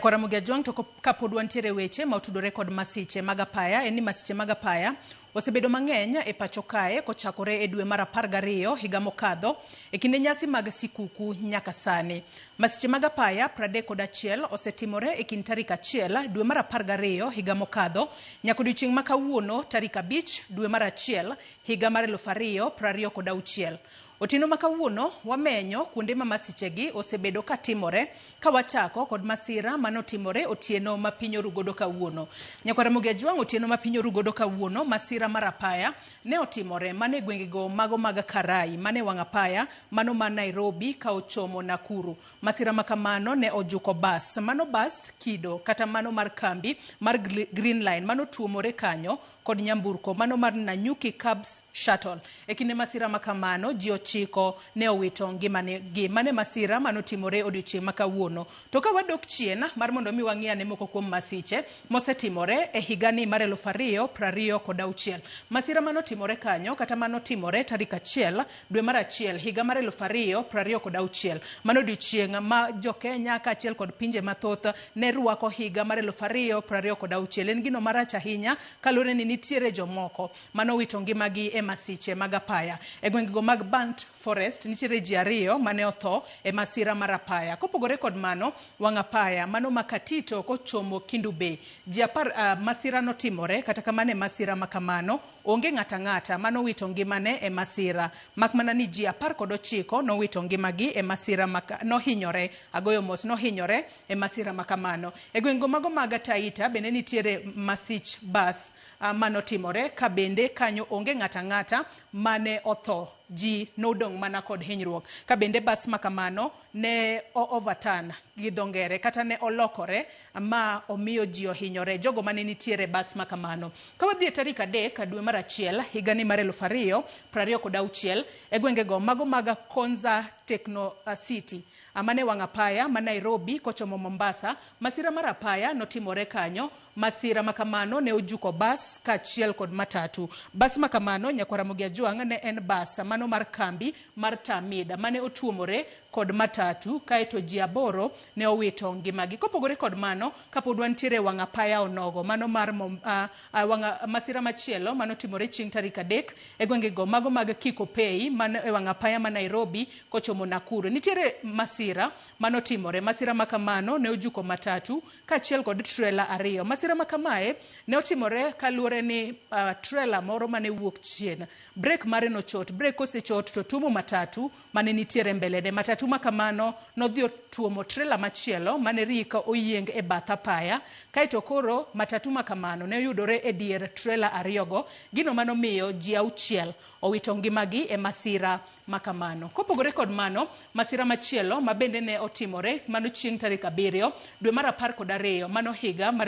Ramogi Ajwang' to kapod wantiere weche ma otudore kod masiche mag apaya en ni masiche mag apaya osebedo mang'eny e pacho kae kochakore e dwe mar 12 higa mokadho e kinde nyasi mag sikuku nyaka sani. Masiche mag apaya 31 osetimore e kind tarik 1 dwe mar 12 higa mokadho nyaka odiochieng' ma kawuono tarik 5 dwe mar 1 higa mar 2026. Otieno ma kawuono wamenyo kuonde ma masichegi osebedo ka timore ka wachako kod masira manotimore otieno ma piny oru godo kawuono. Nyakwar Ramogi Ajwang' otieno ma piny oru godo kawuono masira mar apaya ne otimore mana e gwengego mago mag Karai mane wang' apaya mano ma Nairobi ka ochomo Nakuru. Masira ma kamano ne ojuko bas mano bas kido kata mano mar kambi mar Green Line mano tuomore kanyo kod nyamburko mano mar Nanyuki Cabs Shuttle. E kinde masira ma kamano, ji 9 ne owito ngimagi. Mano e masira mane otimore odiochieng' ma kawuono. To ka wadok chien mar mondo mi wang'i ane moko kuom masiche mosetimore e higani mar 2026. Masira mane otimore kanyo kata mane otimore tarik 1 dwe mar 1 higa mar 2026. Mano odiochieng' ma jo-Kenya kaachiel kod pinje mathoth ne rwako higa mar 2026. En gino marach ahinya kaluwore ni nitiere jomoko mane owito ngimagi e masiche mag apaya. E gwengego mag Burnt Forest nitiere ji 2 mane otho e masira mar apaya. Kopogore kod mano, wang' apaya mano ma Katito kochomo Kendu Bay, ji 10 masira notimore kata kamano e masira ma kamano onge ng'ato ang'ata mane owito ngimane e masira mak mana ni ji 19 nowito ngimagi e masira nohinyore agoyo mos nohinyore e masira ma kamano. E gwengego mago mag Taita bende nitiere masich bas manotimore ka bende kanyo onge ng'ato ang'ata mane otho, ji nodong' mana kod hinyruok. Ka bende bas ma kamano ne o overturn gi dho ngere kata ne olokore ma omiyo ji ohinyore, jogo mane nitiere e bas ma kamano. Ka wadhi e tarik 3 dwe mar 1 higani mar 2026 e gwengego mago mag Konza Techno City mane wang' apaya ma Nairobi kochomo Mombasa, masira mar apaya notimore kanyo. Masira ma kamano ne ojuko bas kaachiel kod matatu. Bas ma kamano, Nyakwar Ramogi Ajwang', ne en bas mano mar kambi mar Tamid mane otuomore kod matatu kaeto ji 8 ne owito ngimagi. Kopogore kod mano, kapod wantiere e wang' apaya onogo mano mar wang' masira machielo mane otimore chieng' tarik 3 e gwengego mago mag Kikopey man e wang' apaya ma Nairobi kochomo Nakuru. Nitiere masira mane otimore. Masira ma kamano ne ojuko matatu kaachiel kod trela 2. Masira ma kamae ne otimore kaluwore ni trela moro mane wuok chien, brek mare nochot. Brek kosechot to tuomo matatu mane nitiere mbelene. Matatu ma kamano nodhi otuomo trela machielo mane rik oyieng e bath apaya. Kaeto koro matatu ma kamano ne oyudore e dier trela 2 go, gino manomiyo ji 6 owito ngimagi e masira ma kamano. Kopogore kod mano, masira machielo ma bende ne otimore mano chieng' tarik 7 dwe mar 12 mano higa mar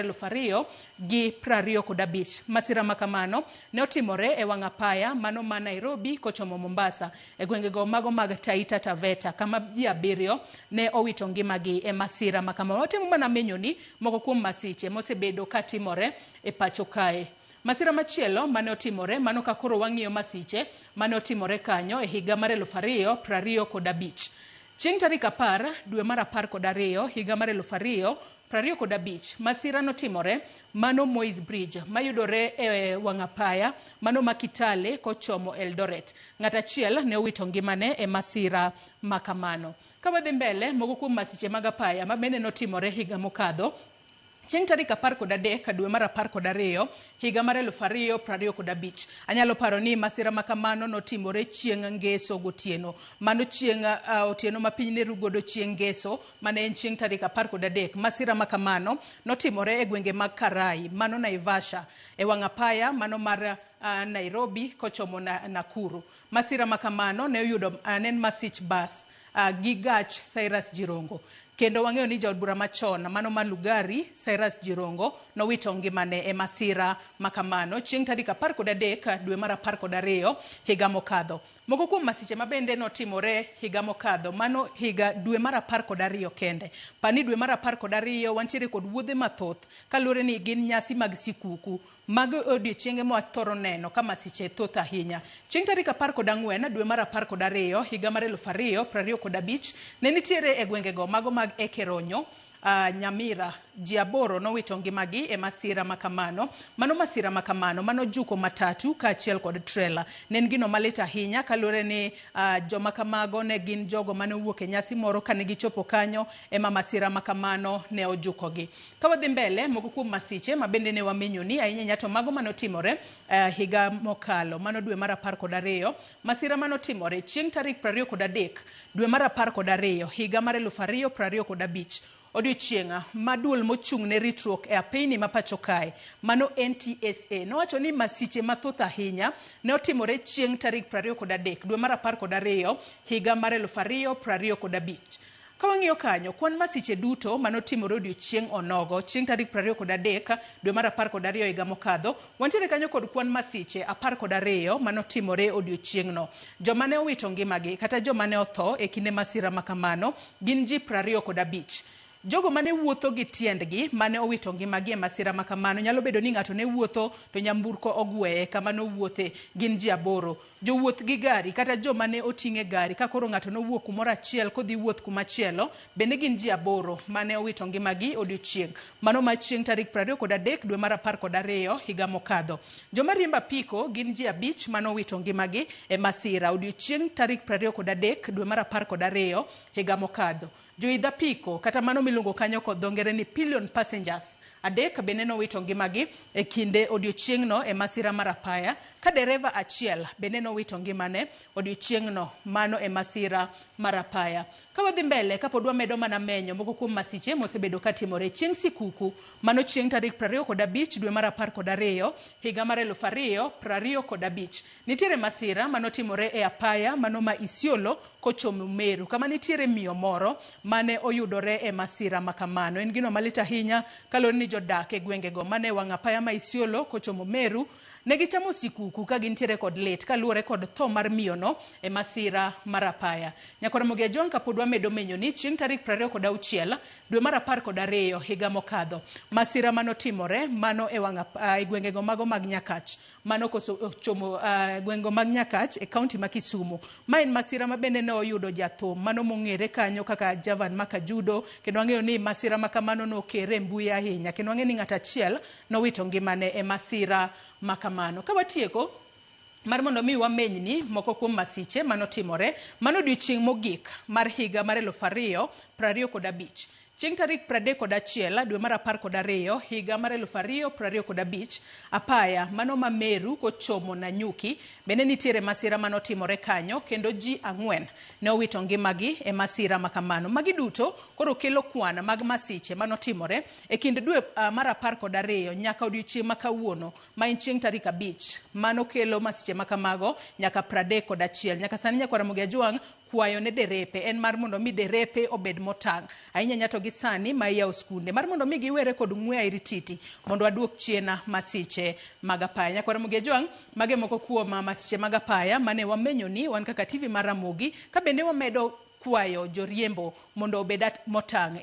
2025. Masira ma kamano ne otimore e wang' apaya mano ma Nairobi kochomo Mombasa e gwengego mago mag Taita Taveta kama ji 7 ne owito ngimagi e masira ma kamano. Watemo mana menyoni moko kuom masiche mosebedo katimore e pacho kae. Masira machielo mane otimore mano ka koro wang'iyo masiche mane otimore kanyo e higa mar 2025. Chieng' tarik 10 dwe mar 12 higa mar 2025 masira notimore mano Moi's Bridge mayudore e wang' apaya mano ma Kitale kochomo Eldoret. Ng'at achiel ne owito ngimane e masira ma kamano. Ka wadhi mbele, moko kuom masiche mag apaya ma bende notimore higa mokadho chieng' tarik 13 dwe mar 12 higa mar 2025. Anyalo paro ni masira ma kamano notimore chieng' Ngeso gotieno. Mano chieng' otieno ma piny ne ru godo chieng' Ngeso mane en chieng' tarik 13. Masira ma kamano notimore e gwenge mag Karai, mano Naivasha, e wang' apaya mano mar Nairobi kochomo Nakuru. Masira ma kamano ne oyudo ne en masich bas gi gach Cyrus Jirongo. Kendo wang'eyo ni jaod bura machon mano ma Lugari Cyrus Jirongo nowito ngimane e masira ma kamano chieng' tarik 13 dwe mar 12 higa mokadho. Moko kuom masiche ma bende notimore higa mokadho mano higa dwe mar 12 kende. Pani dwe mar 12 wantiere kod wuodhe mathoth kaluwore ni gin nyasi mag sikuku. Mago e odiechienge ma wathoro neno ka masiche thoth ahinya. Chieng' tarik 14 dwe mar 12 higa mar 2025 ne nitiere e gwengego mago mag Ekeronyo, Nyamira ji 8 nowito ngimagi e masira makamano. Mano masira makamano mano juko matatu kaachiel kod trela. Ne en gino malit ahinya kaluwore ni joma kamago ne gin jogo mane owuok e nyasi moro kane gichopo kanyo ema masira makamano ne ojukogi. Ka wadhi mbele, moko kuom masiche ma bende ne wamenyoni ahinya ahinya to mago manotimore higa mokalo, mano dwe mar 12, masira manotimore chieng' tarik 23 dwe mar 12 higa mar 2025, odiochieng' ma duol mochung' ne ritruok e apeyni ma pacho kae, mano NTSA, nowacho ni masiche mathoth ahinya ne otimore chieng' tarik 23 dwe mar 12 higa mar 2025. Ka wang'iyo kanyo, kwan masiche duto manotimore odiochieng' onogo, chieng' tarik 23 dwe mar 12 higa mokadho, wantiere kanyo kod kwan masiche 12 manotimore odiochieng'no. Joma ne owito ngimagi kata joma ne otho e kinde masira makamano gin ji 25. Jogo mane wuotho gi tiendgi mane owito ngimagi e masira makamano, nyalo bedo ni ng'ato ne wuotho to nyamburko ogweye kama nowuothe, gin ji 8. Jowuoth gi gari kata joma ne oting'e gari ka koro ng'ato nowuok kumoro achiel kodhi wuoth kumachielo, bende gin ji 8 mane owito ngimagi odiochieng'. Mano ma chieng' tarik 23 dwe mar 12 higa mokadho. Joma riembo apiko gin ji 5 mane owito ngimagi e masira odiochieng' tarik 23 dwe mar 12 higa mokadho. Joidh apiko kata mano miluongo kanyo kod dho ngere ni pillion passengers 3 bende nowito ngimagi e kinde odiochieng'no e masira mar apaya, ka dereva achiel bende nowito ngimane odiochieng'no mano e masira mar apaya. Ka wadhi mbele, kapod wamedo mana menyo moko kuom masiche mosebedo katimore chieng' sikuku, mano chieng' tarik 25 dwe mar 12 higa mar 2025, nitiere masira manotimore e apaya mano ma Isiolo kochomo Meru, kama nitiere miyo moro mane oyudore e masira makamano. En gino malit ahinya kaluwore ni jodak e gwengego mane wang' apaya ma Isiolo kochomo Meru ne gichamo sikuku ka gintiere kod lit kaluwore kod tho mar miyono e masira mar apaya. Nyakora Ramogi Ajwang', kapod wamedo menyo ni chieng' tarik 26 dwe mar 12 higa mokadho, masira manotimore mano e wang' e gwengego mago mag Nyakach, mano kochomo gwengego mag Nyakach e kaunti ma Kisumu. Ma en masira ma bende ne oyudo jathum mano mong'ere kanyo kaka Javan Makajudo, kendo wang'eyo ni masira ma kamano nokere e mbui ahinya, kendo wang'eyo ni ng'at achiel nowito ngimane e masira makamano. Ka watieko mar mondo mi wamenyni moko kuom masiche manotimore mano odiochieng' mogik mar higa mar 2025, chieng' tarik 31 dwe mar 12 higa mar 2025, apaya mano ma Meru kochomo Nanyuki bende nitiere masira manotimore kanyo, kendo ji 4 ne owito ngimagi e masira makamano. Magi duto koro kelo kwan mag masiche manotimore e kind dwe mar 12 nyaka odiochieng' ma kawuono ma en chieng' tarik 5, mano kelo masiche makamago nyaka 31. Nyaka sani Nyakwar Ramogi Ajwang' kwayo ne derepe en mar mondo mi derepe obed motang' ahinya ahinya to gi sani ma iyawo skunde, mar mondo mi giwere kod ng'we airititi mondo waduok chien masiche mag apaya. Nyakwar Ramogi Ajwang', mage moko kuom masiche mag apaya mane wamenyoni wan kaka TV mar Ramogi, ka bende wamedo kwayo joriembo mondo obed motang'.